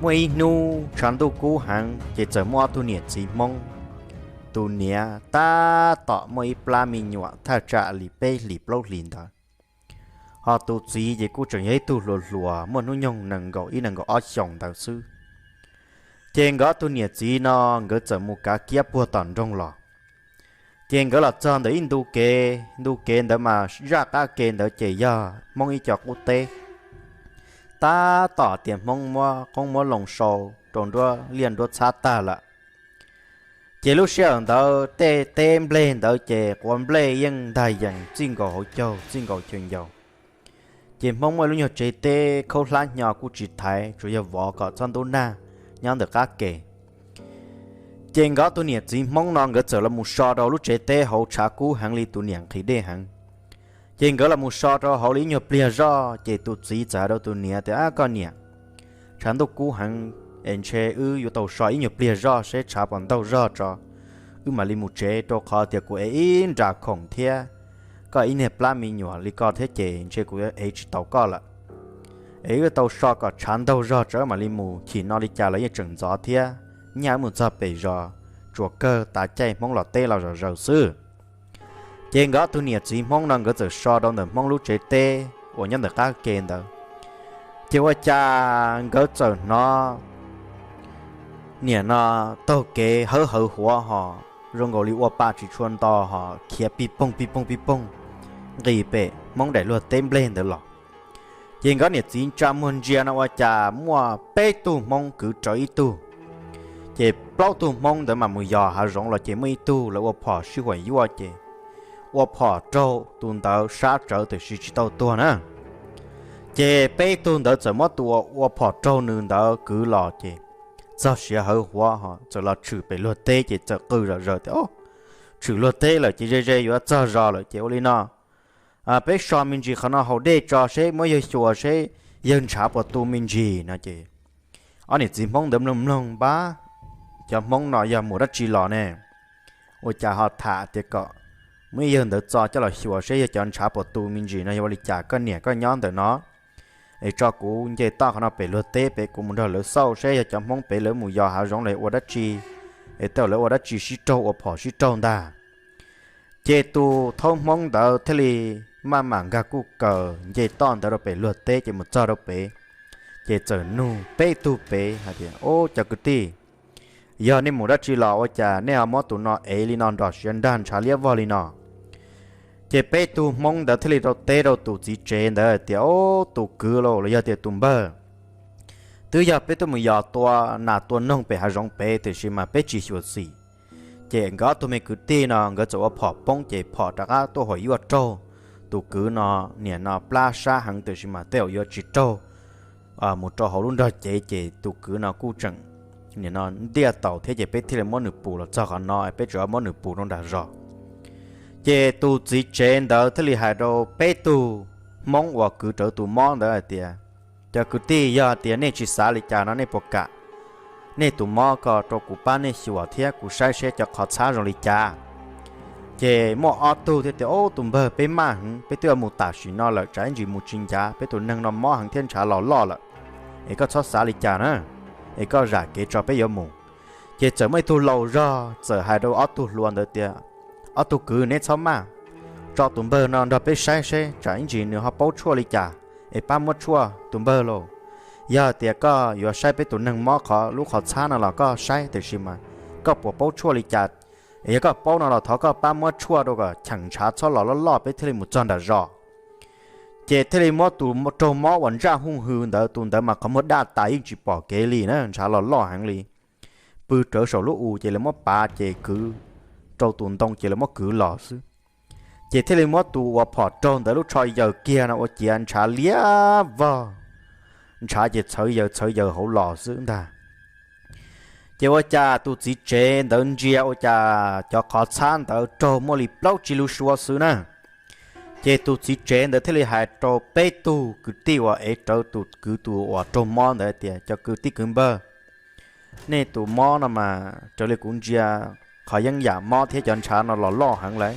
Muaj ib hnub tshav ntuj kub heev ces txawm muaj ob tug niam txiv Hmoob, tus niam tab tom muaj ib plab me nyuam thaj tsam li peb hlis plaub hlis ntawd, ho tus txiv ces kuj tseem yog ib tug hluas hluas muaj hnub nyoog nees nkaum ib nees nkaum ob xyoos ntawd xwb. Ces nkawd ob tug niam txiv no nkawd txawm mus kav kiab puag tom nroog los. Ces nkawd los txog ntawm ib ntu kev, ntu kev ntawd mas zaj qab ke ntawd ces yog Hmoob ib co qub teb, tab tom tias Hmoob muab qoob muab loo sau rau nruab liaj nruab txhab tag lawm. Ces lub sij hawm ntawd tej teb nplej ntawd ces quav nplej yeej ntag yees txij nkaus hauv caug txij nkaus chaw ncaus. Ces Hmoob muaj lub nyuag tsev teb khaub hlab hnyo kuj tsis thaiv, tsuas yog vov kom txhob ntub nag nyob ntawm qab ke. Ces nkawd ob tug niam txiv Hmoob no nkawd txawm los mus so rau lub tsev teb hauv tshav kub heev li, tus niam nqhis dej heev. Ces nkawd los mus so rau hauv li ib nyuag pliag zoj, ces tus txiv txawm hais rau tus niam tias, Ab, koj niam, tshav ntuj kub heev es ntshe wb yuav tau so ib nyuag pliag zoj seb tshav puas ntaug zog tso, wb mam li mus tsev, rau qhov tias kuv ev ib nra khoom thiab koj ib niag plab me nyuam li koj thiab ces ntshe kuv ev tsis taus koj lawm. Es wb tau so kom tshav ntaug zog tso wb mam li mus, chim no li cas los yeej tseem ntxov thiab, nyaj wb mus txog pem zos, tsuas kawg tav caij Hmoob los teb los zom zaws xwb. Ces nkawd ob tug niam txiv Hmoob no nkawd txawm so rau ntawm Hmoob lub tsev teb uas nyob ntawm qab ke ntawd. Ces ua cas nkawd txawm hnov niam no taug kev hawb hawv huav ho zoo nkaus li ua pa tsis tshua nto ho khiav pij poog pij poog pij poog nqis pem Hmoob daim luag teb nplej ntawd los. Ces nkawd niam txiv tsa muag ntsia no ua cas muaj peb tug Hmoob kwv rawv ib tug. Ces plaub tug Hmoob ntawd mas mus yos hav zoov los ces muaj ib tug lawv ua phom sib huam yuaj ces ua phom raug tus ntawd sab tsawv tiam sis tsis tau tuag na. Ces peb tug ntawd txawm muab tus ua phom raug nws ntawd kwv los ces txog siav hawv huav ho txawm los tshwm pem luag teb ces txawm qw zom zaws tias, Tshwm luag teb lawm ces ze ze yuav txog zos lawm ces ua li no, peb so me ntsis qhov no haus dej tso seb muab yawg xyuas seb yawg ntshav puas tu me ntsis no ces ob niam txiv Hmoob ntawd mloog mloog npab, cov Hmoob no yog mus dab tsi los ne? Ua cas ho tham tias kom muab yawg ntawd txo coj los xyuas seb yawg cov ntshav puas tu me ntsis no? Yog ua li cas koj niam koj nyob ntawm no es tso kuv nce toj qhov no pem luag teb pem kuv mus nrog lawv xauj seb yog cov Hmoob pem lawv mus yos hav zoov los ua dab tsi, es tej lawv ua dab tsi sib raug ua phom sib raug ntag. Ces tus thaub Hmoob ntawd thiaj li maj mam nkag kuj kaws nce toj ntawd rau pem luag teb ces mus txog rau pem, ces txawm nug peb tug pem hais tias, Ub, cov kwv tij, yog nej mus dab tsi los ua cas nej ho muab tus no ev li no nrog siav nrag ntshav liab vog li no? Ces peb tug Hmoob ntawd thiaj li rau teb rau tus txiv tsev ntawd tias, Ub, tus kwv los los yog tias tus npawg, twb yog peb tuaj mus yos tua nas tua noog pem hav zoov pem tiam sis mas peb tsis xyuam xim. Ces nkawd ob tug me kwv tij no nkawd txawm ua phom poob ces phom rov qab tuaj huam yuaj raug tus kwv no, niam no plab sab heev tiam sis mas tej zaum yuav tsis raug mus rau hauv lub nrog cev ces tus kwv no kuj tseem nim no ntiaj tau thiab ces peb thiaj li muab nws pus los txog qhov no, peb tseem muab nws pus rau nram zos. Ces tus txiv tsev ntawd thiaj li hais rau peb tug Hmoob uas kwv rawv tus mob ntawd hais tias, Cov kwv tij, yog tias nej tsis xav li cas no nej puas kam nej tus mob ko rau kuv pab nej xyuas thiab kuv saib seb cov qhov txhab zoo li cas? Ces muaj ob tug thiaj tias, Ub, tus npawg, peb maj heev, peb twb mus tam sim no lawm tsam ib ntsis mus tsis ncav, peb tus neeg no mob heev thiab ntshav los loj lawm, es koj txhob xav li cas na, es koj zam kev tso peb yuav mus. Ces txawm muaj ib tug laus zog txawm hais rau ob tug hluas ntawd tias, Ob tug kwv, neb txhob maj, tso tus npawg no nrog peb saib seb tsam ib ntsis nws ho paub tshuaj li cas, es pab muab tshuaj tus npawg lauj. Yog tias koj yuav saib peb tus neeg mob qhov lub qhov txhab no los koj saib tiam sis mas koj puas paub tshuaj li cas, es yog koj paub no los thov koj pab muab tshuaj rau kom cheem ntshav txhob los loj loj peb thiaj li mus txog nram zos. Ces thiaj li muab tus raug mob uas ntsaj hooj hw ntawd, tus ntawd mas qhov muag daj tas yeej tsis pom kev li na, ntshav los loj heev li, pw rawv saum lub u ces lawv muab pav ces kwv rau tus ntoo ces lawv muab kwv los xwb. Ces thiaj li muab tus uas phom raug ntawd lub tsho yaws kiag no ua ciav ntshav liab vog, ntshav ces txhawv yaws txhawv yaws hauv los xwb ntag. Ces ua cas tus txiv tsev ntawd ntsia ua cas cov qhov txhab ntawd raug muaj li plaub tsib lub suab xwb na. Ces tus txiv tsev ntawd thiaj li hais rau peb tug kwv tij uas ev rawv tus kwv tus uas raug mob ntawd tias, Cov kwv tij kwv npawg, nej tus mob no mas raws li kuv ntsia qhov yeeb yam mob thiab cov ntshav no los loj heev lawm,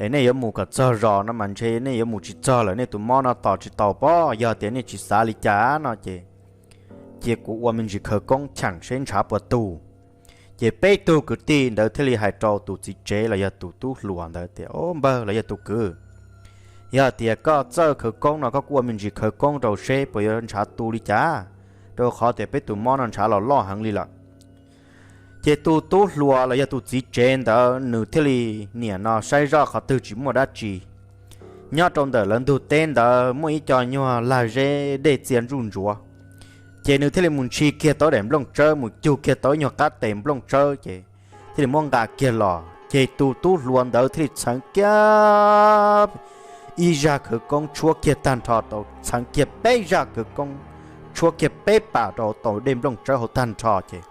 es nej yuav mus kom txog zos no mas ntshe nej yuav mus tsis txog lawm, nej tus mob no tos tsis tau pob. Yog tias nej tsis xav li cas no ces cia kuv ua me ntsis khawv koob cheem seb ntshav puas tu. Ces peb tug kwv tij ntawd thiaj li hais rau tus txiv tsev los yog tus tub hluas ntawd tias, Au npawg los yog tus kwv, yog tias koj txawj khawv koob no koj kuj ua me ntsis khawv koob rau seb puas yuav ntshav tu li cas, rau qhov tias peb tus mob no ntshav los loj heev li lawm. Ces tus tub hluas los yog tus txiv tsev ntawd nws thiaj li niam no saib zoj qhov twg tsis muaj dab tsi. Nyob rau ntawm lawv ntug teb ntawd muaj ib co nyuag lag zeb dej txia ntsuj ntsuav, ces nws thiaj li mus ntshis kiag tau daim nplooj tsawb, mus cug kiag tau ib nyuag qab tes nplooj tsawb, ces thiaj li muab nqa kiag los. Ces tus tub hluas ntawd thiaj li txheev kiag ib zaj khawv koob tshuab kiag tag nrho tau, txheev kiag peb zaj khawv koob tshuab kiag peb pas rau tau dej nplooj tsawb hauv tag nrho, ces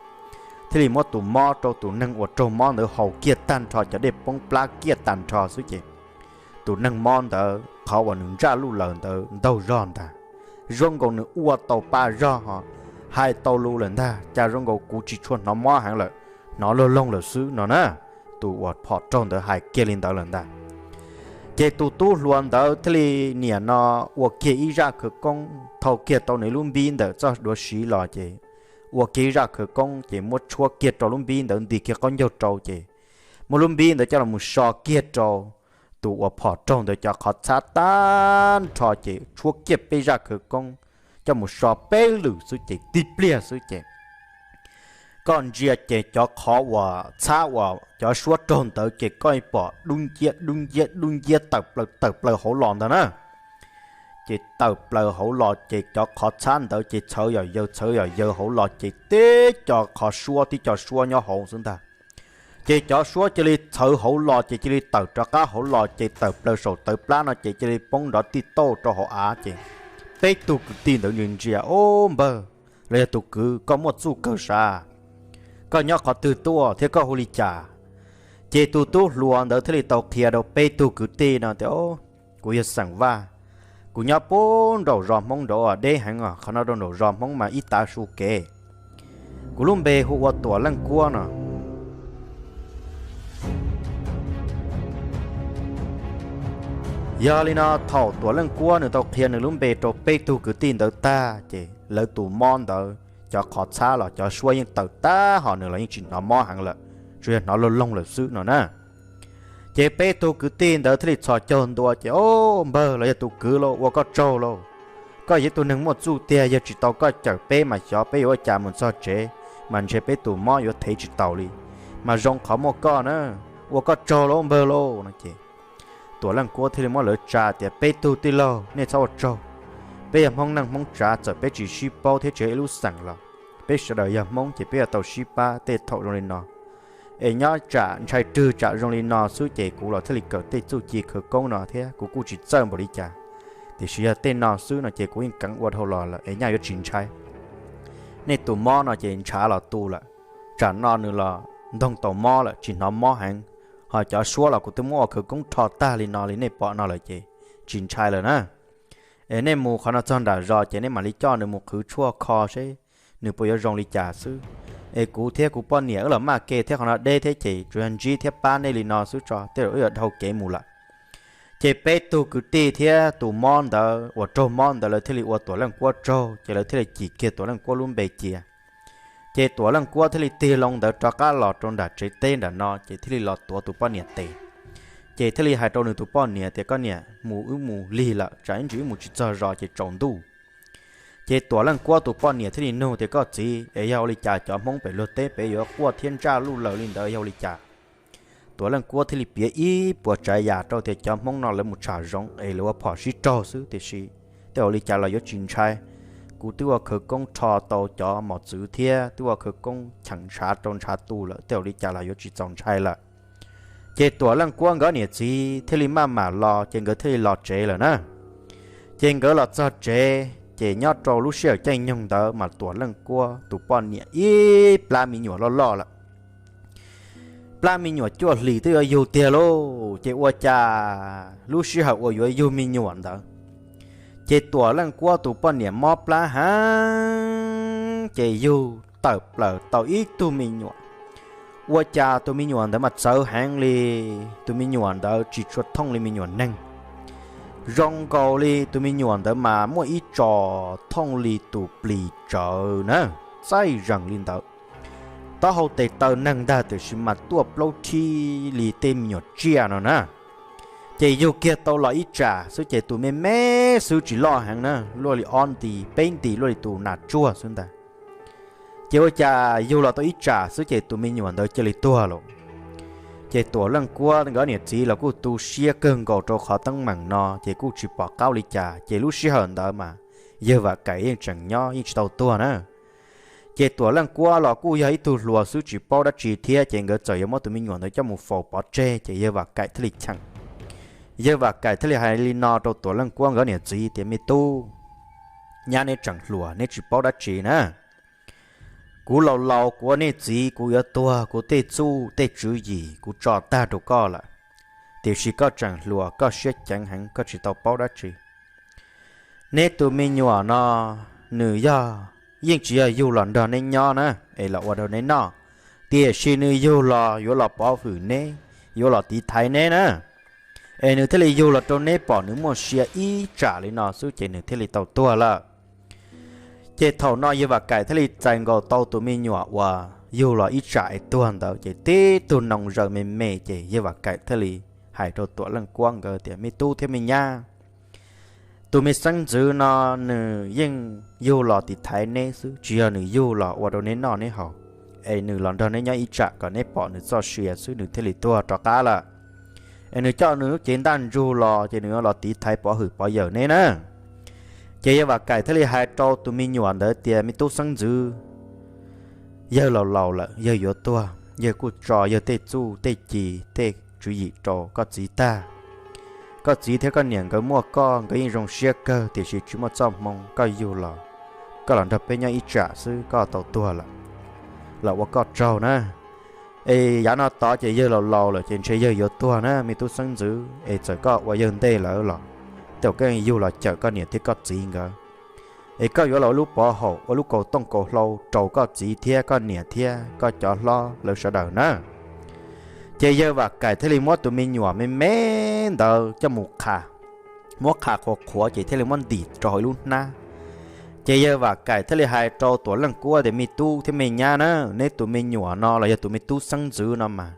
thiaj li muab tus mob rau tus neeg uas raug mob ntawd haus kiag tag nrho, cov dej poob plab kiag tag nrho xwb ces tus neeg mob ntawd qhov uas nws ntsaj luj laws ntawd ntaug zog ntag. Zoo nkaus nws ua tau pa zog ho hais tau lus lawm ntag, cas zoo nkaus kuv tsis tshua hnov mob heev lawm, hnov loog loog lawm xwb no na. Tus uas phom raug ntawd hais kiag li ntawd lawm ntag. Ces tus tub hluas ntawd thiaj li niam no ua kiag ib zaj khawv koob, thau kiag tau nws lub npib ntawm txoj duav siv los ces ua kiag ib zaj khawv koob ces muab tshuab kiag rau lub npib ntawd, nti kiag qaub ncaug rau ces muab lub npib ntawd coj los mus so kiag rau tus uas phom raug ntawd cov qhov txhab tag nrho ces tshuab kiag peb zaj khawv koob coj mus so peb lwm xwb ces tib pliag xwb ces koj ntsia ces cov qhov uas txhab uas cov suab raug ntawd ces koj pom dub nciab dub nciab dub nciab tawm plaws tawm plaws hauv los ntag na. Ces tawm plaws hauv los ces cov qhov txhab ntawd ces txhawv yam yawg txhawv yam yawg hauv los ces tib co qhov suab tib co suab nyob hauv xwb ntag. Ces cov suab cia li txhawv hauv los ces cia li tawm rov qab hauv los ces tawm plaws saum tawv plab no ces cia li poob nrov tij tauj rau hauv av ces peb tug kwv tij ntawd ntsia ntsia, Au npawg los yog tus kwv, koj muaj txuj kawg sav, koj nyob qhov twg tuaj thiab koj hu li cas? Ces tus tub hluas ntawd thiaj li tau qhia rau peb tug kwv tij no tias, Kuv yog Xeem Vaj, kuv nyob puag nraum zos Hmoob nraud, deb heev os, qhov no rau nraum zos Hmoob mas ib tav su kev. Kuv lub npe hu ua Tuam Leej Kuab no. Yog li no thaum Tuam Leej Kuab nws tau qhia nws lub npe rau peb tug kwv tij ntawd tag ces lawv tus mob ntawd cov qhov txhab los cov suab yeej tawm tag ho nws los yeej tsis hnov mob heev lawm, tsuas yog hnov loog loog lawm xwb no na. Ces peb tug kwv tij ntawd thiaj li txhos caug ntua ces, Au npawg los yog tus kwv lauj, ua koj tsaug lauj. Koj yog ib tug neeg muaj txuj tiag, yog tsis tau koj cawm peb mas xyov peb yuav ua cas mus txog tsev, mas ntshe peb tus mob yuav thev tsis taus li, mas zoo qhov muaj koj na, ua koj tsaug lauj npawg lauj no ces Tuam Leej Kuab thiaj li muab lawv tsa tias, Peb tug tij laug, nej txhob ua tsaug. Peb yog Hmoob neej Hmoob tsav, txawm peb tsis sib paub thiab tsis yog ib lub xeem los peb sawv daws yog Hmoob ces peb yuav tau sib pab tej thaum zoo li no. Es nyob tsam ntshai rwg tsam zoo li no xwb ces kuv los thiaj li kawm tej txuj ci khawv koob no thiab kuv kuj tsis txawj npaum li cas, tiam sis yog tej no xwb no ces kuv yeej keev ua dhau los lawm es nyaj yuav tsis ntshai. Nej tus mob no ces ntshav los tu lawm, tsam no nws los ntoog tau mob lawm tsis hnov mob heev, ho cov suab los kuv twb muab ua khawv koob rho tag li no li nej pom no lawm ces tsis ntshai lawm na. Es nej mus qhov no txog nram zos ces nej mam li coj nws mus qhwv tshuaj kho seb nws puas yuav zoo li cas xwb. Es kuv thiab kuv poj niam wb los maj ke thiab qhov no deb thiab ces tsuas yog ntsib thiab pab nej li no xwb tso, tej zaum wb yuav dhau kev mus lawm. Ces peb tug kwv tij thiab tus mob ntawd uas raug mob ntawd lawv thiaj li ua Tuam Leej Kuab tsaug ces lawv thiaj li cim kiag Tuam Leej Kuab lub npe cia. Ces Tuam Leej Kuab thiaj li tig loo ntawd rov qab los rau nram tsev teb nram no ces thiaj li los tuav tus poj niam tes. Ces thiaj li hais rau nws tus poj niam tias, Koj niam, mus wb mus lig lawm, tsam ib ntsis wb mus tsis txog zos ces tsaus ntuj. Ces Tuam Leej Kuab tus poj niam thiaj li nug tias, Koj txiv, es yog ua li cas cov Hmoob pem luag teb pem yuav quaj thiab ntsaj luj laws li ntawd yog ua li cas? Tuam Leej Kuab thiaj li piav ib puas tsav yam rau tias cov Hmoob no lawv mus tsham zoov es lawv ua phom sib raug xwb, tiam sis tej zaum li cas los yuav tsis ntshai. Kuv twb ua khawv koob rho tau cov mos txwv thiab twb ua khawv koob cheem ntshav rau ntshav tu lawm, tej zaum li cas los yuav tsis txaus ntshai lawm. Ces Tuam Leej Kuab nkawd niam txiv thiaj li maj mam los, ces nkawd thiaj li los tsev lawm na. Ces nkawd los txog tsev, ces nyob rau lub sij hawm caij nyoog ntawd mas Tuam Leej Kuab tus poj niam ib plab me nyuam loj loj lawm. Plab me nyuam cuaj hlis twb yuav yug tiag lauj, ces ua cas lub sij hawm uas yuav yug me nyuam ntawd, ces Tuam Leej Kuab tus poj niam mob plab heev, ces yug tawm plaws tau ib tug me nyuam. Ua cas tus me nyuam ntawd mas txawv heev li, tus me nyuam ntawd tsis tshua thooj li me nyuam neeg. Zoo nkaus li tus me nyuam ntawd mas muaj ib tsos thooj li tus plis tsawv na, txaij zees li ntawd. Taub hau tes taw neeg ntag tiam sis mas tuaj plaub rhib li tej me nyuam tsiaj no na. Ces yug kiag tau los ib tsam xwb ces tus me me xwb tsis loj heev na, luaj li ob nti peb nti luaj li tus nas tsuag xwb ntag. Ces ua cas yug los tau ib tsam xwb ces tus me nyuam ntawd cia li tuag lawm. Ces Tuam Leej Kuab nkawd niam txiv los kuj tu siab kawg nkaus rau qhov teeb meem no ces kuj tsis pom qab li cas. Ces lub sij hawm ntawd mas yawg Vam Kaim yeej tseem nyob yeej tsis tau tuag na. Ces Tuam Leej Kuab los kuj yog ib tug hluas xwb tsis paub dab tsi thiab ces nkawd txawm yuav muab tus me nyuam ntawd coj mus faus pov tseg ces yawg Vam Kaim thiaj li cheem. Yawg Vam Kaim thiaj li hais li no rau Tuam Leej Kuab nkawd niam txiv tias, Me tub, nyab neb tseem hluas neb tsis paub dab tsi na. Kuv laus laus kuv ua nej txiv kuv yuav tuag kuv tej txuj tej tswv yim kuv tso tag rau koj lawm, tiam sis koj tseem hluas koj siab ceev heev koj tsis tau paub dab tsi. Neb tus me nyuam no nws yog, yeej tsis yog yug los nrog neb nyob na, es los ua rau neb noj, tiam sis nws yug los yuav los pov hwm neb, yuav los tiv thaiv neb na. Es nws thiaj li yug los rau neb pom nws muaj sia ib tsam li no xwb ces nws thiaj li tau tuag lawm. Ces thaum no yawg Vam Kaim thiaj li txais nkaus tau tus me nyuam uas yug los ib tsam es tuag ntawd ces tib tug noo zaws me me ces yawg Vam Kaim thiaj li hais rau Tuam Leej Kuab nkawd tias, Me tub thiab me nyab, tus me xeeb ntxwv no nws yeej yug los tiv thaiv neb xwb, tsis yog nws yug los ua rau neb noj neb haus, es nws los nrog neb nyob ib tsam kom neb pom nws txoj sia xwb nws thiaj li tuag rov qab lawm. Es nws coj nws lub cev ntaj ntsug los ces nws yuav los tiv thaiv pov hwm pov yawm neb na. Ces yawg Vam Kaim thiaj li hais rau tus me nyuam ntawd tias, Me tub xeeb ntxwv, yawg laus laus lawm yawg yuav tuag, yawg kuj tso yawg tej txuj tej ci tej tswv yim rau koj txiv tag. Koj txiv thiab koj niam nkawd muaj koj nkawd yeej zoo siab kawg tiam sis tsis muaj txoj hmoo koj yug los, koj los nrog peb nyob ib tsam xwb koj tau tuag lawm, los ua koj tsaug na. Es yav no tod ces yawg laus laus lawm ces ntshe yawg yuav tuag na me tub xeeb ntxwv, es txawm koj ua yawg ntej lawm los tej zaum koj yug los cawm koj niam thiab koj txiv nkawd, es koj yuav los ua lub pov haum ua lub kaus tooj kaus hlau rau koj txiv thiab koj niam thiab koj cov hlob lawv sawv daws na. Ces yawg Vam Kaim thiaj li muab tus me nyuam me me ntawd coj mus qha, muab qha qhuav qhuav ces thiaj li muab ntim rau hauv ib lub hnab. Ces yawg Vam Kaim thiaj li hais rau Tuam Leej Kuab tias, Me tub thiab me nyab na, neb tus me nyuam no los yog tus me tub xeeb ntxwv no mas,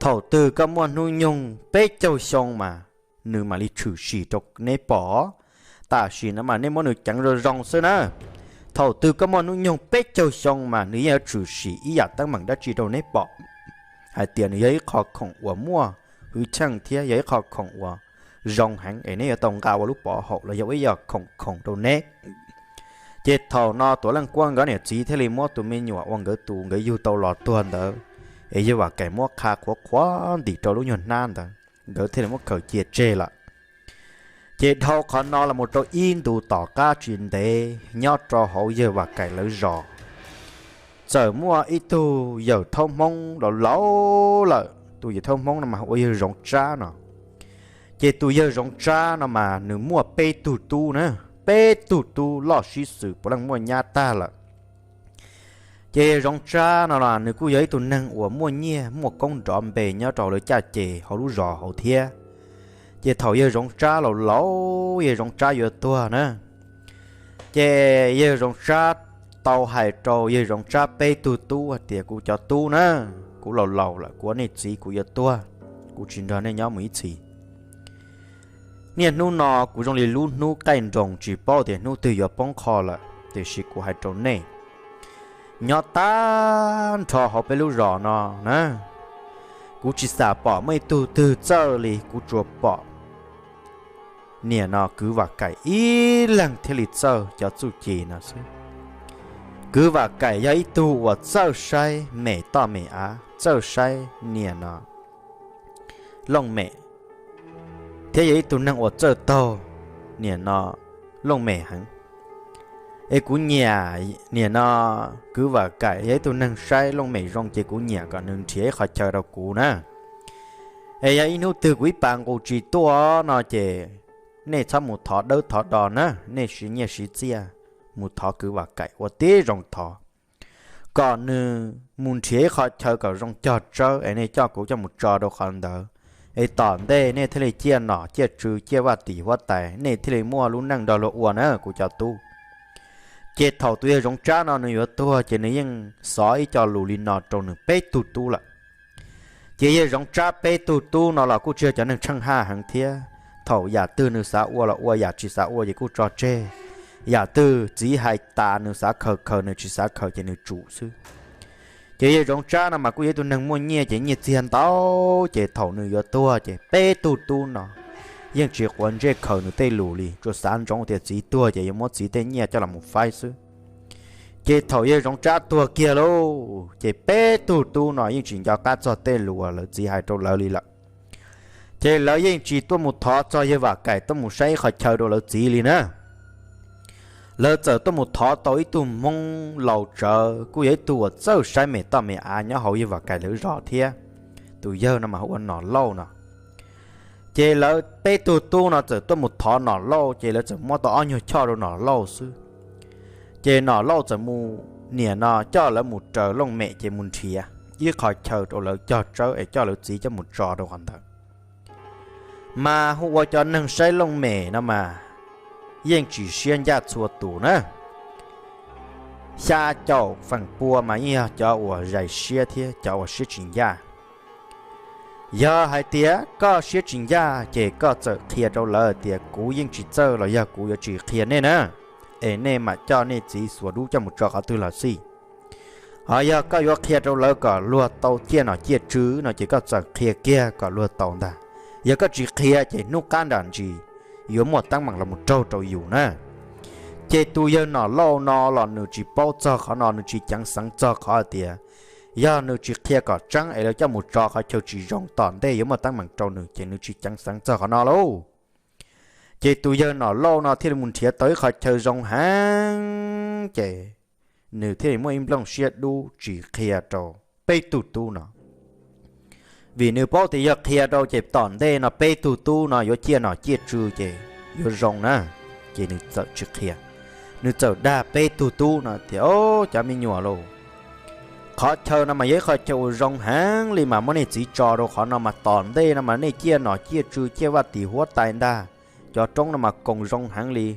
thaum twg koj muaj hnub nyoog peb caug xyoo mas nws mam li tshwm sim rau neb pom. Tam sim no mas nej muab nws ceev zoo zoo xwb na. Thaum twg koj muaj hnub nyoog peb caug xyoo mas nws yeej yuav tshwm sim ib yam teeb meem dab tsi rau neb pom, hais tias nws yog ib qho khoom uas muaj hwj chim thiab yog ib qho khoom uas zoo heev es neb yuav tau nqa ua lub pov haum los yog ua ib yam khoom khoom rau neb. Ces thaum no Tuam Leej Kuab nkawd niam txiv thiaj li muab tus me nyuam uas nkawd tus nkawd yug tau los tuag ntawd, es yawg Vam Kaim muab qha qhuav qhuav ntim rau lub nyuag hnab ntawd, nkawd thiaj li muab khaws cia tseg lawm. Ces dhau qhov no los mus rau ib ntus tom qab tsis ntev nyob rau hauv yawg Vam Kaim lawv zos, txawm muaj ib tug yawg thaub Hmoob laus laus lawm. Tus yawg thaub Hmoob no mas hu ua yawg Zoov Tsab no. Ces tus yawg Zoov Tsab no mas nws muaj peb tug tub na, peb tug tub loj sib xws puav leej muaj nyab tag lawm. Ces yawg Zoov Tsab no los nws kuj yog ib tug neeg uas muaj nyiaj muaj koob nrov npe nyob rau hauv lawv caj ces hauv lub zos hauv thiab. Ces thaum yawg Zoov Tsab laus laus, yawg Zoov Tsab yuav tuag na, ces yawg Zoov Tsab tau hais rau yawg Zoov Tsab peb tug tub hais tias, Kuv cov tub na, kuv laus laus lawm, kuv ua nej txiv kuv yuav tuag, kuv tsis nrog nej nyob mus ib txhis. Niaj hnub no kuv zoo li lub hnub qaij nroos tsis paub tias hnub twg yuav poob qho lawm, tiam sis kuv hais rau nej, nyob tag nrho hauv peb lub zos no na, kuv tsis xam pom muaj ib tug twg txawj li, kuv tsuas pom niam no kwv Vam Kaim ib leeg thiaj li txawj cov txuj ci no xwb. Kwv Vam Kaim yog ib tug uas txawj saib mem toj mem av, txawj saib niam no looj mem, thiab yog ib tug neeg uas txawj taug niam no looj mem heev. Es kuv nyiam niam no kwv Vam Kaim yog ib tug neeg saib looj mem zoo ces kuv nyiam kom nws nrhiav ib qho chaw rau kuv na. Es yog ib hnub twg kuv ib pas nqus tsis tuaj no ces nej txhob mus thov dawb thov do na, nej siv nyiaj siv txiaj mus thov kwv Vam Kaim ua tib zoo thov kom nws mus nrhiav ib qho chaw kom zoo cog tsawb es nej coj kuv coj mus tso rau qhov ntawd, es tom ntej nej thiaj li ciaj nom ciaj tswv ciaj vaj tim huab tais, nej thiaj li muaj lub neej nrog luag ua na kuv cov tub. Ces thaum tus yawg Zoov Tsab no nws yuav tuag ces nws yeej xov ib co lus li no rau nws peb tug tub lawm. Ces yawg Zoov Tsab peb tug tub no los kuj tsis yog cov neeg tsheej haj heev thiab, thaum yam twg nws xav ua los ua, yam tsis xav ua ces kuj tso tseg. Yam twg txiv hais tas nws xav khaws khaws, nws tsis xav khaws ces nws tsum xwb. Ces yawg Zoov Tsab no mas kuj yog ib tug neeg muaj nyiaj ces nyiaj txiag ntau, ces thaum nws yuav tuag ces peb tug tub no yeej tsis quav ntsej khaws nws tej lus li, tsuas xav ntsoov tias txiv tuag ces yuav muab txiv tej nyiaj coj los mus faib xwb. Ces thaum yawg Zoov Tsab tuag kiag lauj, ces peb tug tub no yeej tsis nco qab txog tej lus uas lawv txiv hais rau lawv li lawm. Ces lawv yeej tsis tuaj mus thov txog yawg Vam Kaim tuaj mus saib ib qhov chaw rau lawv txiv li na. Lawv txawm tuaj mus thov tau ib tug Hmoob laus tsawv, kuj yog ib tug uas txawj saib me toj me av nyob hauv yawg Vam Kaim lawv zos thiab. Tus yawg no mas hu ua Nom Lauj no. Ces lawv peb tug tub no txawm tuaj mus thov Nom Lauj, ces lawv txawm muab tau ob nyuag choj rau Nom Lauj xwb. Ces Nom Lauj txawm mus, niam no coj lawv mus raws looj mem ces mus nrhiav ib qhov chaw rau lawv cog tsawb es coj lawv txiv coj mus tso rau qhov ntawd. Mas hu ua cov neeg saib looj mem no mas yeej tsis siab ncaj txhua tus na. Xya caum feem pua mas yeej yog cov uas zais siab thiab cov uas siab tsis ncaj. Yog hais tias koj siab tsis ncaj ces koj txawm qhia rau lawv tias kuv yeej tsis txawj los yog kuv yuav tsis qhia nej na, es nej mam coj nej txiv xuas dub coj mus tso qhov twg los xij. Ho yog koj yuav qhia rau lawv kom luag tau ciaj nom ciaj tswv no ces koj txawm qhia kiag kom luag tau ntag. Yog koj tsis qhia ces hnub qab nram ntsis yuav muaj teeb meem los mus raug rau yus na. Ces tus yawg Nom Lauj no los nws tsis paub txog qhov no, nws tsis ceev xeev txog qhov hais tias yog nws tsis qhia kom tseeb es lawv coj mus tso qhov chaw tsis zoo tom ntej yuav muaj teeb meem rau nws, ces nws tsis ceev xeev txog qhov no lauj. Ces tus yawg Nom Lauj no thiaj li mus nrhiav tau ib qhov chaw zoo heev, ces nws thiaj li muaj ib nplooj siab dub tsis qhia rau peb tug tub no. Vim nws paub tias yog qhia rau ces tom ntej no peb tug tub no yuav ciaj nom ciaj tswv ces yuav zoo na, ces nws txawm tsis qhia. Nws txawm dag peb tug tub no tias, o, cov me nyuam lauj, qhov chaw no mas yog ib qhov chaw uas zoo heev li mas muab nej txiv tso rau qhov no mas tom ntej no mas nej ciaj nom ciaj tswv ciaj vaj tim huab tais ntag. Cov roob no mas koos zoo heev li,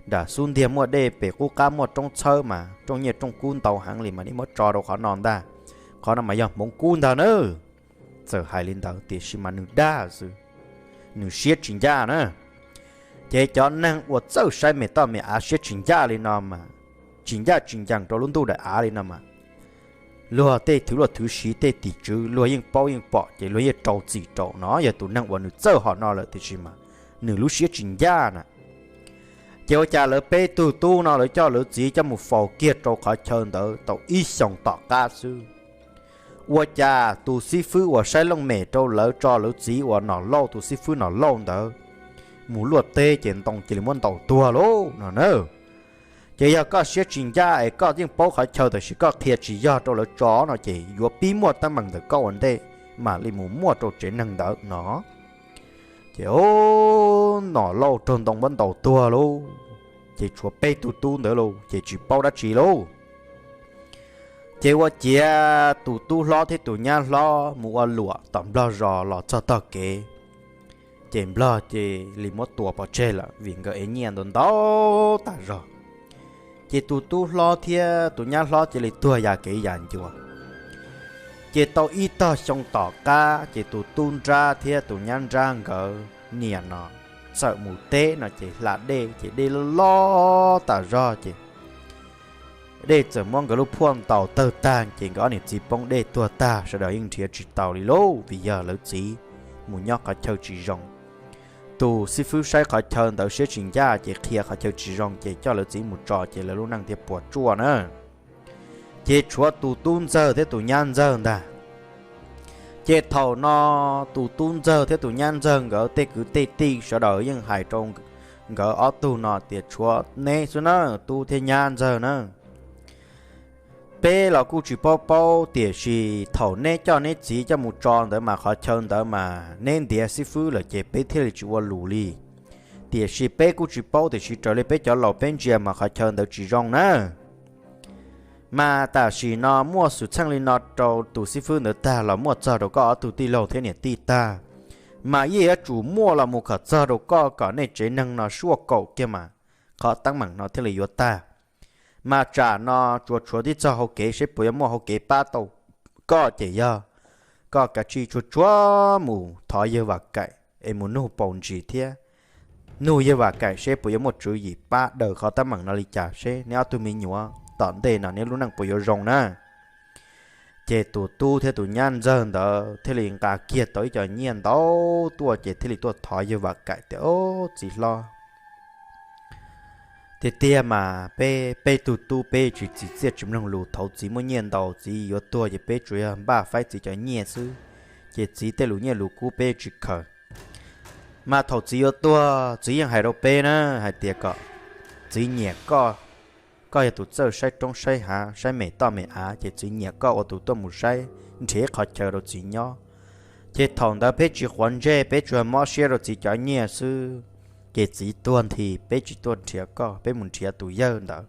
nram xub ntiag muaj dej, pem qub qab muaj roob txhawb mas rooj nyiaj rooj kub ntau heev li mas nej muab tso rau qhov no ntag. Qhov no mas yog hmoov kub ntag na. Txawm hais li ntawd tiam sis mas nws dag xwb, nws siab tsis ncaj na. Ces cov neeg uas txawj saib me toj me av siab tsis ncaj li no mas, tsis ncaj tsis ncees rau lub ntuj daim av li no mas, luag tej thwv luaj thwv siv tej tim tswv luag yeej paub yeej pom ces luag yeej rau txim rau no, yog tus neeg uas nws txawj hom no lawm tiam sis mas nws lub siab tsis ncaj na. Ces ua cas lawv peb tug tub no lawv coj lawv txiv coj mus faus kiag rau qhov chaw ntawd tau ib xyoos tom qab xwb, ua cas tus xib fwb uas saib looj mem rau lawv tso lawv txiv uas Nom Lauj, tus xib fwb Nom Lauj ntawd mus luaj teb ces ntoo cia li muab ntaus tuag lauj no na. Ces yog koj siab tsis ncaj es koj yeej paub qhov chaw tab sis koj qhia tsis yog rau lawv tso no ces yuav pib muaj teeb meem ntawm koj ua ntej mam li mus muaj rau tsev neeg ntawd no. Ces Nom Lauj raug ntoo muab ntaus tuag lauj, ces tshuav peb tug tub ntawd lauj ces tsis paub dab tsi lauj. Ces ua ciav tus tub hlob thiab tus nyab hlob mus ua luam tom nplog zos los txog tog kev, ces nplog cia li muab tua pov tseg lawm vim nkawd ev nyiaj ntau ntau tas zog. Ces tus tub hlob thiab tus nyab hlob cia li tuag ya kev ya ncua. Ces tau ib tog xyoo tom qab ces tus tub nrab thiab tus nyab nrab nkawd niam no txawm mus teb no ces hla dej ces dej loj loj tas zog ces dej txawm muab nkawd lub phuaj ntaus tawg tag ces nkawd ob niam txiv poob dej tuag tag, sawv daws yeej nrhiav tsis tau li lauj vim yog lawv txiv mus nyob qhov chaw tsis zoo. Tus xib fwb saib qhov chaw ntawd siab tsis ncaj ces qhia qhov chaw tsis zoo ces coj lawv txiv mus tso ces lawv lub neej thiaj puas tsuaj na. Ces tshuav tus tub ntxawg thiab tus nyab ntxawg ntag. Ces thaum no tus tub ntxawg thiab tus nyab ntxawg nkawd tej kwv tej tij sawv daws yeej hais rau nkawd ob tug no tias tshuav neb xwb na, tub thiab nyab ntxawg na. Peb los kuj tsis paub paub tiam sis thaum neb coj neb txiv coj mus tso ntawd mas qhov chaw ntawd mas neb ntiav xib fwb lawm ces peb thiaj li tsis ua lus li. Tiam sis peb kuj tsis paub tiam sis raws li peb cov laus peb ntsia mas qhov chaw ntawd tsis zoo na. Mas tam sim no muaj xwm txheej li no rau tus xib fwb ntawd tag los muaj txog rau koj ob tug tij laug thiab niam tij tag. mas yeej yuav tsum muaj los mus kom txog rau koj kom nej tsev neeg no suaj kaum kiag mas qhov teeb meem no thiaj li yuav tag. Mas tsam no tsuas tshuav tib txoj hau kev seb puas yuav muaj hau kev pab tau koj ces yog koj kav tsij tsuag tsuag mus thov yawg Vam Kaim es mus nug paus ntsis thiab nug yawg Vam Kaim seb puas yuav muaj tswv yim pab daws qhov teeb meem no li cas seb neb ob tug me nyuam tom ntej no neb lub neej puas yuav zoo na. Ces tus tub thiab tus nyab ntxawg ntawd thiaj li nqa kiag tau ib co nyiaj ntau tuaj ces thiaj li tuaj thov yawg Vam Kaim tias, Au, txiv hlob, tiag tiag mas peb peb tug tub peb tsis txim txiaj tsis mloog lus, thaum txiv muaj nyiaj ntau txiv yuav tuag ces peb tsuas yog npaj faib txiv cov nyiaj xwb, ces txiv tej lus nyiaj lus kub peb tsis khaws. Mas thaum txiv yuav tuag txiv yeej hais rau peb na, hais tias kom txiv nyiam koj, koj yog tus txawj saib roob saib hav saib me toj me av ces txiv nyiam koj ua tus tuaj mus saib nrhiav qhov chaw rau txiv nyob. Ces thaum ntawd peb tsis quav ntsej peb tsuas mob siab rau txiv cov nyiaj xwb, ces txiv tuag nthi peb tsis tuaj nrhiav koj, peb mus nrhiav tus yawg ntawd.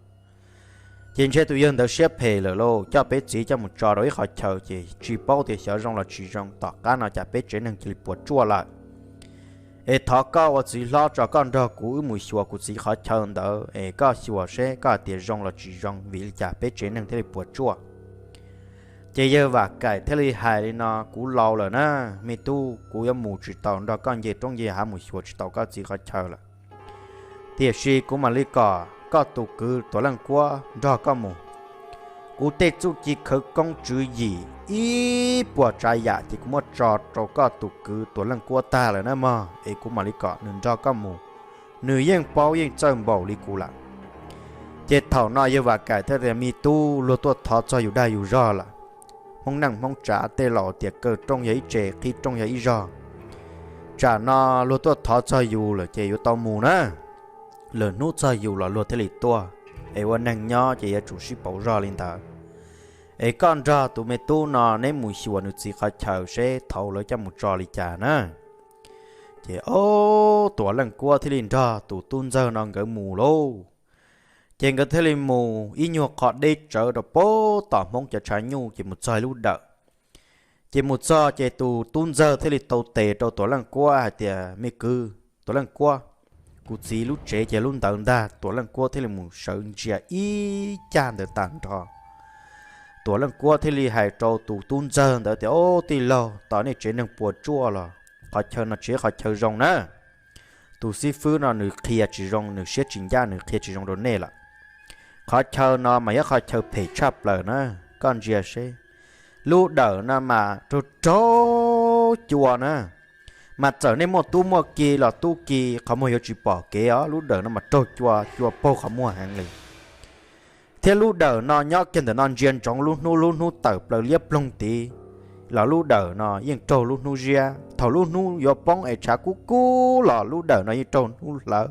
Ces ntshe tus yawg ntawd siab phem lawm lauj, coj peb txiv coj mus tso rau ib qhov chaw ces tsis paub tias xyov zoo los tsis zoo, tom qab no cas peb tsev neeg cia li puas tsuaj lawm. Es thov koj ua txiv hlob tso koj nrog kuv wb mus xyuas kuv txiv qhov chaw ntawd es koj xyuas seb koj hais tias zoo los tsis zoo vim li cas peb tsev neeg thiaj li puas tsuaj. Ces yawg Vam Kaim thiaj li hais li no, Kuv laus lawm na, me tub, kuv yuav mus tsis tau nrog koj nce roob nce hav mus xyuas tsis tau koj txiv qhov chaw lawm. Tiam sis kuv mam li kom koj tus kwv Tuam Leej Kuab nrog koj mus. Kuv tej txuj ci khawv koob tswv yim ib puas tsav yam ces kuv muab tso rau koj tus kwv Tuam Leej Kuab tag lawm na mog, es kuv mam li kom nws nrog koj mus. Nws yeej paub yeej txawj npaum li kuv lawm. Ces thaum no yawg Vam Kaim thiaj tias, Me tub, luag tuaj thov txog yus dag yus zog lawm. Hmoob neej Hmoob tsav tej laus tias kaw rooj yog ib tse, qhib rooj yog ib zog. Tsam no luag tuaj thov txog yus lawm ces yuav tau mus na. Lwm hnub txog yus los luag thiaj li tuaj, es ua neeg nyob ces yuav tsum sib pauv zog li ntawd. Es koj nrog tus me tub no neb mus xyuas nws txiv qhov chaw seb thaum lawv coj mus tso li cas na. Ces ob, Tuam Leej Kuab thiaj li nrog tus tub ntxawg no nkawd mus lauj. Ces nkawd thiaj li mus ib nyuag qho deb tsawv rau pem tom Hmoob cov tshav nyuj ces mus txog ib lub dawm. Ces mus txog ces tus tub ntxawg thiaj li tau tes rau Tuam Leej Kuab hais tias, Me kwv Tuam Leej Kuab, kuv txiv lub tsev ces lub ntawd ntag. Tuam Leej Kuab thiaj li mus sawv ntsia ib cag ntawd tag nrho. Tuam Leej Kuab thiaj li hais rau tus tub ntxawg ntawd tias, Ob, tij laug, tos nej tsev neeg puas tsuaj los qhov chaw no tsis yog qhov chaw zoo na. Tus xib fwb no nws qhia tsis zoo, nws siab tsis ncaj, nws qhia tsis zoo rau nej lawm. Qhov chaw no mas yog qhov chaw phem tshaj plaws na. Koj ntsia seb, lub dawm no mas raug raug cua na, mas txawm nej muaj tub muaj ki los tub ki qhov muag yuav tsis pom kev os. Lub dawm no mas raug cua, cua paug qhov muag heev li. Thiab lub dawm no nyob kiag ntawm no ntsia ntsoov lub hnub, lub hnub tawm plaws liab ploog tid los lub dawm no yeej raug lub hnub ziab. Thaum lub hnub yuav poob es tshav kub kub los lub dawm no yeej raug hnub hlawv.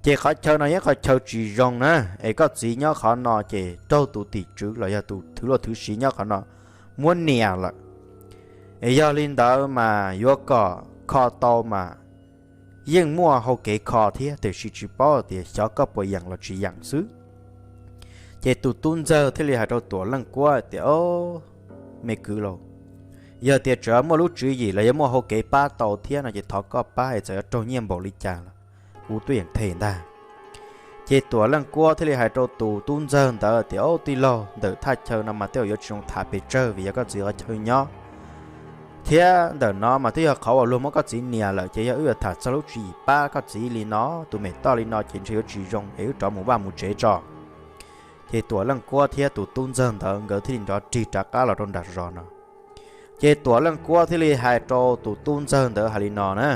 Ces qhov chaw no yog qhov chaw tsis zoo na, es koj txiv nyob qhov no ces raug tus tim tswv los yog tus thwv luaj thwv siv nyob qhov no muab nias lawm. Es yog li ntawd mas yuav kom kho tau mas yeej muaj hau kev kho thiab, tiam sis tsis paub tias xyov koj puas yeem los tsis yeem xwb. Ces tus tub ntxawg thiaj li hais rau Tuam Leej Kuab tias, Ob, me kwv lauj, yog tias tseem muaj lub tswv yim los yog muaj hau kev pab tau thiab no ces thov koj pab es txawm yuav raug nyiaj npaum li cas los kuv tuaj yeem them ntag. Ces Tuam Leej Kuab thiaj li hais rau tus tub ntxawg ntawd tias, Ob, tij laug, ntawm thaj chaw no mas tej zaum yuav tsis zoo tham pes tsawg vim yog koj txiv qhov chaw nyob, thiab ntawm no mas twb yog qhov uas luag muab koj txiv nias lawm, ces yog wb yuav tham txog lub tswv yim pab koj txiv li no, tus me toj li no ces ntshe yuav tsis zoo, es wb rov mus vaj mus tsev tso. Ces Tuam Leej Kuab thiab tus tub ntxawg ntawd nkawd thiaj li nrov rig rov qab los rau nram zos no. Ces Tuam Leej Kuab thiaj li hais rau tus tub ntxawg ntawd hais li no na,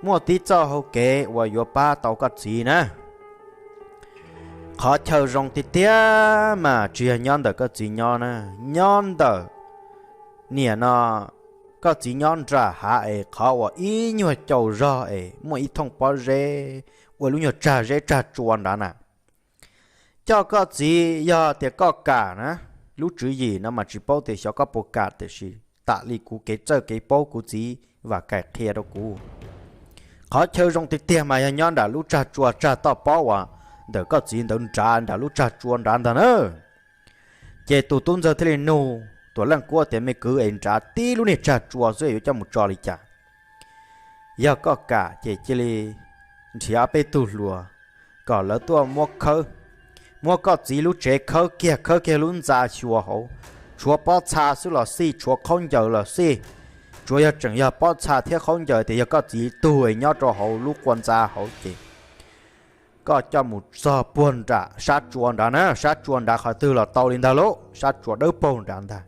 Muaj tib txoj hau kev uas yuav pab tau koj txiv na. Qhov chaw zoo tiag tiag mas tsis yog nyob ntawm koj txiv nyob na, nyob ntawm niam no koj txiv nyob nram hav es qhov uas ib nyuag caum zog es muaj ib thooj pob zeb ua lub nyuag tsag zeb tsag tsua nrad na. Coj koj txiv, yog tias koj kam na, lub tswv yim no mas tsis paub tias xyov koj puas kam, tiam sis tam li kuv kev txawj kev paub kuv txiv Vam Kaim qhia rau kuv, qhov chaw zoo tiag tiag mas yog nyob nram lub tsag tsua tsag toj pob uas ntawm koj txiv ntawd nrad, nram lub tsag tsua nrad ntag na. Ces tus tub ntxawg thiaj li nug Tuam Leej Kuab tias, Me kwv, es nrad tib lub niag tsag tsua xwb yuav coj mus tso li cas? Yog koj kam ces cia li nrhiav peb tug hluas kom lawv tuaj muab khawb, muab koj txiv lub tsev khawb kiag, khawb kiag lub ntxa xyuas hauv, tshuav pob txha xwb los xij, tshuav khaub ncaws los xij. Tsuas yog tseem yog pob txha thiab khaub ncaws tias yog koj txiv tug nyob rau hauv lub qua ntxa hauv ces koj coj mus txog puag nram sab tsua nrad na, sab tsua nrad qhov twg los tau li ntag lauj, sab tsua dawb paug nrad ntag.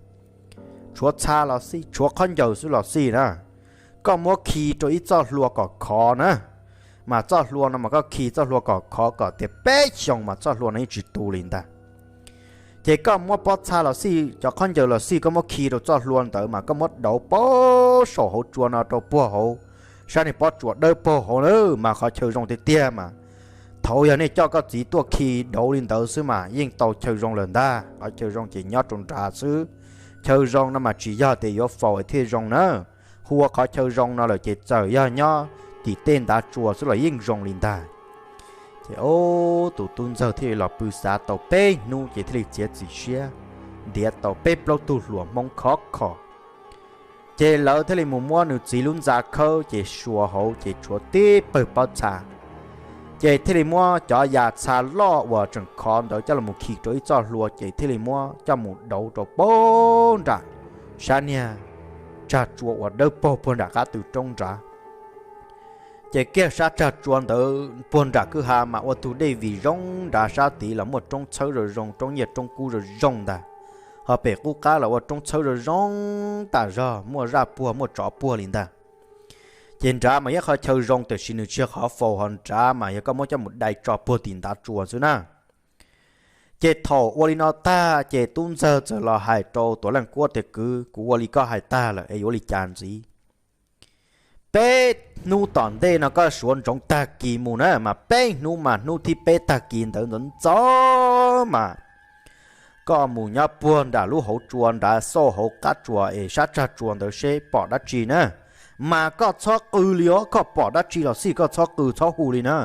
Tshuav txha los xij, tshuav khaub ncaws xwb los xij na, koj muab khi rau ib txoj hlua kom khov na. Mas txoj hlua no mas koj khi txoj hlua kom khov kom tias peb xyoos mas txoj hlua no yeej tsis tu li ntag. Ces koj muab pob txha los xij, cov khaub ncaws los xij, koj muab khi rau txoj hlua ntawd mas koj muab dauv puag saum hauv tsua no rau puag hauv sab niag pob tsuas dawb paug hauv na, mas qhov chaw zoo tiag tiag mas thaum yog nej coj koj txiv tuaj khi dauv li ntawd xwb mas yeej tau chaw zoo lawm ntag. Qhov chaw zoo ces nyob rau nrad xwb, chaw zoo no mas tsis yog tias yuav faus thiaj zoo na. Hu ua qhov chaw zoo no lawm ces txawm yog nyob tim tej ntav tsua xwb los yeej zoo li ntag. Ces ob tus tub ntxawg thiaj li los pw xav tau peb hnub ces thiaj li txiav txim siab ntiav tau peb plaub tug hluas Hmoob khov kho. Ces lawv thiaj li mus muab nws txiv lub ntxa khawb ces xyuas hauv ces tshuav tib pawg pob txha. Ces thiaj li muab cov yas txha loj uas tseem khov ntawd coj los khi rau ib txoj hlua ces thiaj li muab coj mus dauv rau puag nram sab niag tsag tsua uas dawb paug puag nram qab tw roob nrad. Ces kiag sab tsag tsua ntawd puag nram kwj ha mas ua tug dej vim zoo nrad, sab tid los muaj roob txhawb zoo zoo, roob nyiaj roob kub zoo zoo ntag. Ho pem qub qab los ua roob txhawb zoo zoo tas zog, muaj zaj puag muaj tsov puag li ntag. Ces nrad mas yog qhov chaw zoo tiam sis nws tsis yog qhov faus, ho nrad mas yog koj muab coj mus dai tso puag tim ntav tsua xwb na. Ces thaum ua li no tag ces tub ntxawg txawm los hais rau Tuam Leej Kuab tias, Kwv, kuv ua li koj hais tag lawm es yuav ua li cas ntxiv? Peb hnub tom ntej no koj suav ntsoov tag kis mus na, mas peb hnub mas hnub thib peb tag kis ntawd ntxov ntxov mas koj mus nyob puag nram lub hauv tsua nrad, xauj hauv qab tsua es sab tsag tsua ntawd seb pom dab tsi na. Mas koj txhob qw li os, koj pom dab tsi los xij koj txhob qw txhob hu li na.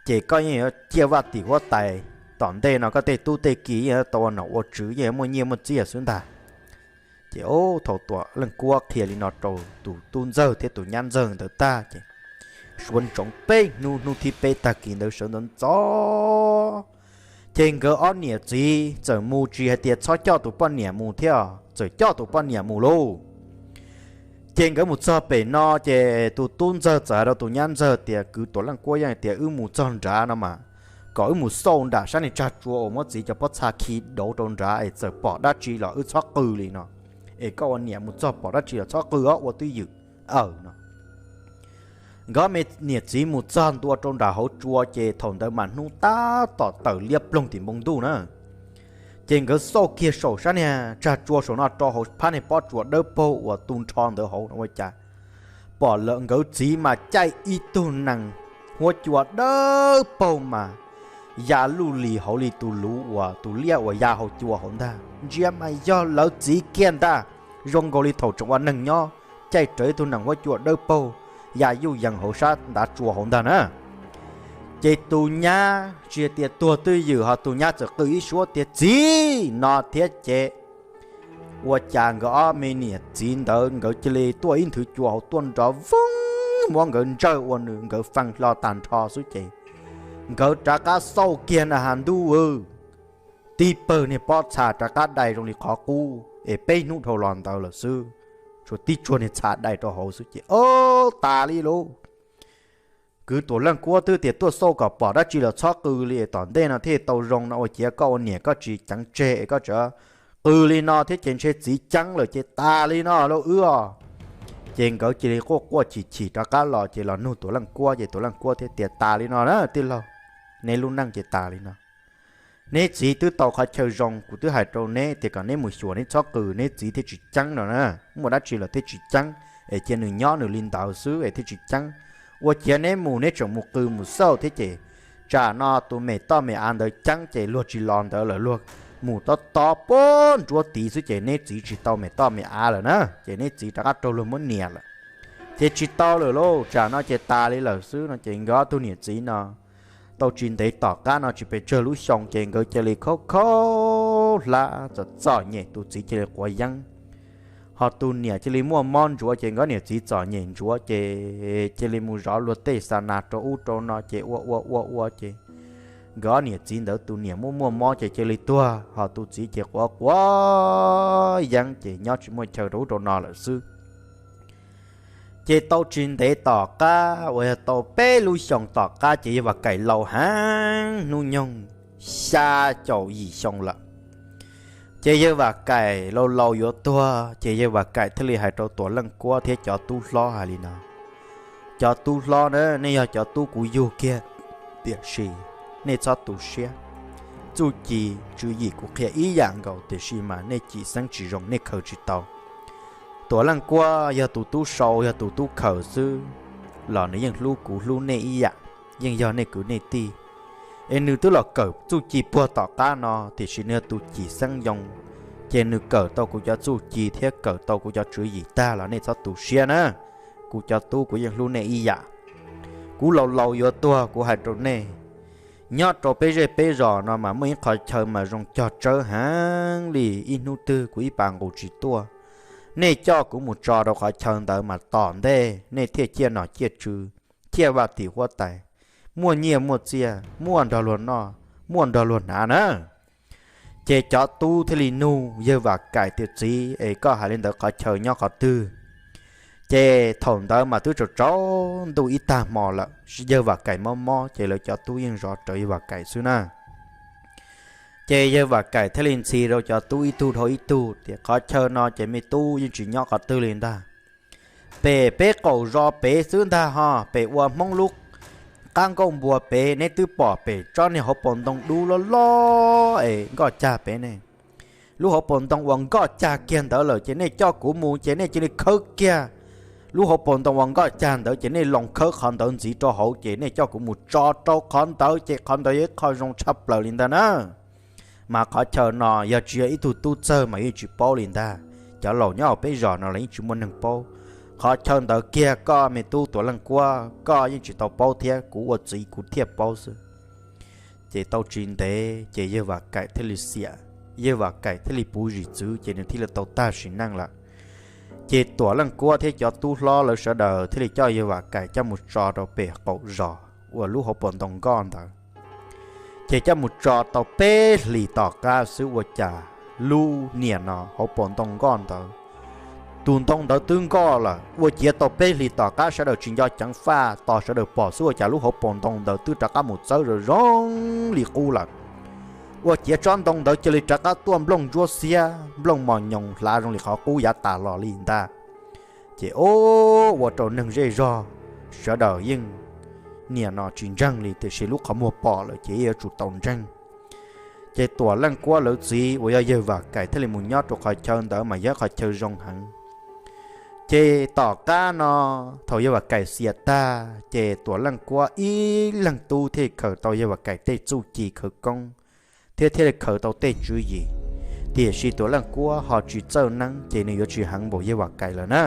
Ces koj yeej yuav ciaj vaj tim huab tais, tom ntej no koj tej tub tej ki yeej tau ua nom ua tswv, yeej muaj nyiaj muaj txiaj xwb ntag. Ces thaum Tuam Leej Kuab qhia li no rau tus tub ntxawg thiab tus nyab ntxawg ntawd tag ces suav ntsoov peb hnub, hnub thib peb tag kis ntawd sawv ntxov ntxov. Ces nkawd ob niam txiv txawm mus, tsis hais tias txhob coj tus poj niam mus thiab, txawm coj tus poj niam mus lauj. Ces nkawd mus txog pem no ces tus tub ntxawg txawm hais rau tus nyab ntxawg tias, Kwv Tuam Leej Kuab, yog tias wb mus txog nrad no mas kom wb mus xauj nram sab niag tsag tsua uas muab txiv cov pob txha khi dauv rau nrad es txawm pom dab tsi los wb txhob qw li no. Es koj ua niam mus txog pom dab tsi los txhob qw os, ua twj ywm. Aw no. Nkawd me niam txiv mus txog ntua rau nram hauv tsua ces thaum ntawd mas hnub tab tom tawm liab ploog tim npoo ntuj na. Ces nkawd xauj kiag saum sab niag tsag tsua saum no rau hauv phab niag pob tsuas dawb paug uas tu nrho ntawd hauv no ua cas pom lawv nkawd txiv mas caij ib tug nees huab cua dawb paug mas ya luj lis hauv li tus luv uas tus liab uas ya hauv cua hauv ntag. Ntsia mas yog lawv txiv kiag ntag, zoo nkaus li thaum tseem ua neeg nyob, caij rawv ib tug nees huab cua dawb paug ya yuj yees hauv sab ntav tsua hauv ntag na. Ces tus nyab tsis hais tias tuag twj ywm ho tus nyab txawm qw ib suab tias, Txiv! No thiab ces ua cas nkawd ob me niam txiv ntawd nkawd cia li tuaj ib nthwv cua hauv tuaj nrov voog, muab nkawd ntsawj ua nws nkawd fee hlo tag nrho xwb ces nkawd rov qab xauj kiag na has ntuj aw, tib pawg niag pob txha rov qab dai zoo li qhov qub es peb hnub dhau los ntawd lawm xwb, tshuav tib tsuag niag txha dai rau hauv xwb ces ob tas li lauj. Kwv Tuam Leej Kuab twb tias tuaj xauj kom pom dab tsi los txhob qw li es tom ntej no thiaj tau zoo no ua ciav koj ua niam koj tsis ceev tseg es koj tseem qw li no thiab ces ntshe txiv ceeb lawm ces tas li no lauj wb os. Ces nkawd cia li quaj quaj chim chim rov qab los ces los nug Tuam Leej Kuab ces Tuam Leej Kuab thiaj tias tas li no na tij laug, neb lub neej ces tas li no. Neb txiv twb tau qhov chaw zoo, kuv twb hais rau neb tias kom neb mus xyuas neb txhob qw, neb txiv thiaj tsis ceeb no na. Muaj dab tsi los thiaj tsis ceeb, es cia nws nyob nws li ntawd xwb es thiaj tsis ceeb. Ua ciav neb mus neb tseem mus qw mus xauj thiab ces tsam no tus me toj me av ntawd ceeb ces luag tsis los ntawd lawm, luag mus tob tob puag nruab tid xwb ces neb txiv tsis tau me toj me av lawm na, ces neb txiv rov qab raug luag muab niam lawm. Ces tsis tau lawm lauj, tsam no ces tas li lawm xwb no ces nkawd ob tug niam txiv no tau tsis ntev tom qab no tsis pes tsawg lub xyoo ces nkawd cia li khaub khaub hlab txom txom nyem, tus txiv cia li quav yeeb. Ho tus niam cia li muaj mob ntsuav ces nkawd niam txiv txom nyem ntsuav ces cia li mus zov luag tej xa nas rau ub rau no ces ua ua ua ua ces nkawd niam txiv ntawd tus niam muaj muaj mob ces cia li tuag, ho tus txiv ces quav quav yeeb ces nyob tsis muaj chaw rau ub rau no lawm xwb. Ces tau tsis ntev tom qab uas yog tau peb lub xyoos tom qab ces yawg Vam Kaim laus heev, hnub nyoog xya caum yim xyoo lawm. Ces yawg Vam Kaim laus laus yuav tuag ces yawg Vam Kaim thiaj li hais rau Tuam Leej Kuab thiab cov tub hlob hais li no: Cov tub hlob na, nej yog cov tub kuv yug kiag, tiam sis nej txhob tu siab. Txuj ci tswv yim kuv qhia ib yam nkaus, tiam sis mas nej cim xeeb tsis zoo, nej khaws tsis tau. Tuam Leej Kuab yog tus tub sau, yog tus tub khaws xwb los nws yeej hlub kuv hlub nej ib yam, yeej yog nej kwv nej tij. Es nws twb los kawm txuj ci puag tom qab no, tiam sis nws yog tus cim xeeb yoo, ces nws kawm tau kuv cov txuj ci thiab kawm tau kuv cov tswv yim tag los nej txhob tu siab na. Kuv cov tub kuv yeej hlub nej ib yam. Kuv laus laus yuav tuag kuv hais rau nej, nyob rau peb zej peb zos no mas muaj ib qhov chaw mas zoo cog tsawb heev li, ib hnub twg kuv ib pas nqus tsis tuaj. Nej coj kuv mus tso rau qhov chaw ntawd mas tom ntej nej thiaj ciaj nom ciaj tswv, ciaj vaj tim huab tais, muaj nyiaj muaj txiaj, muaj nrog luag noj, muaj nrog luag hnav na. Ces cov tub thiaj li nug yawg Vam Kaim tias: Txiv, es koj hais li ntawd qhov chaw nyob qhov twg? Ces thaum ntawd mas twb tsaus tsaus ntuj ib tag hmo lawm, yawg Vam Kaim mob mob ces lawv cov tub yeej zov rawv yawg Vam Kaim xwb na. Ces yawg Vam Kaim thiaj li ntxhi rau cov tub ib tug dhau ib tug tias: Qhov chaw no ces me tub yeej tsis nyob qhov twg li ntag. Pem peb qaum zos pem xwb ntag ho, pem ua Hmoob lub qab nkuaj npua pem, neb twb pom pem tsob niag hauv paus ntoo dub loj loj es nkoj cag pem ne. Lub hauv paus ntoo uas nkoj cag kiag ntawd lawm ces nej coj kuv mus ces nej cia li khawb kiag lub hauv paus ntoo uas nkoj cag ntawd ces nej los khawb qhov ntawd ntxiv rau hauv ces nej coj kuv mus tso rau qhov ntawd ces qhov ntawd yog ib qho zoo tshaj plaws li ntag na. Mas qhov chaw no yog tsis yog ib tug tub txawg mas yeej tsis paub li ntag. Cov laus nyob hauv peb zos no los yeej tsis muaj neeg paub. Qhov chaw ntawd kiag koj me tub Tuam Leej Kuab koj yeej tsis tau paub thiab, kuv ua txiv kuv thiaj paub xwb. Ces tau tsis ntev ces yawg Vam Kaim thiaj li xiam, yawg Vam Kaim thiaj li puv zim txwv ces nws thiaj li tau tag sim neej lawm. Ces Tuam Leej Kuab thiab cov tub hlob lawv sawv daws thiaj li coj yawg Vam Kaim coj mus tso rau pem qaum zos uas lub hauv paus ntoo nkoj ntawd. Ces coj mus tso tau peb hlis tom qab xwb ua cas lub niam no hauv paus ntoo nkoj ntawd, tus ntoo ntawd twb nkoj lawm, ua ciav tau peb hlis tom qab sawv daws tsis nco ceev faj, tos sawv daws pom xwb ua cas lub hauv paus ntoo ntawd twb rov qab mus txawb zoo zoo li qub lawm. Ua ciav tsob ntoo ntawd cia li rov qab tuaj nplooj ntsuab xiab, nplooj mos nyoos hlav zoo li qhov qub yav tas los li ntag. Ces ua rau neeg zej zog sawv daws yeej, niam no tsis ntseeg li tiam sis lub qhov muag pom lawm ces yuav tsum tau ntseeg. Ces Tuam Leej Kuab lawv txiv uas yog yawg Vam Kaim thiaj li mus nyob rau qhov chaw ntawd mas yog qhov chaw zoo heev. Ces tom qab no, thaum yawg Vam Kaim xiam tag ces Tuam Leej Kuab ib leeg tub thiaj khaws tau yawg Vam Kaim tej txuj ci khawv koob, thiab thiaj li khaws tau tej tswv yim. Tiam sis Tuam Leej Kuab ho tsis txawj neeb ces nws yuav tsis heev npaum yawg Vam Kaim lawm na.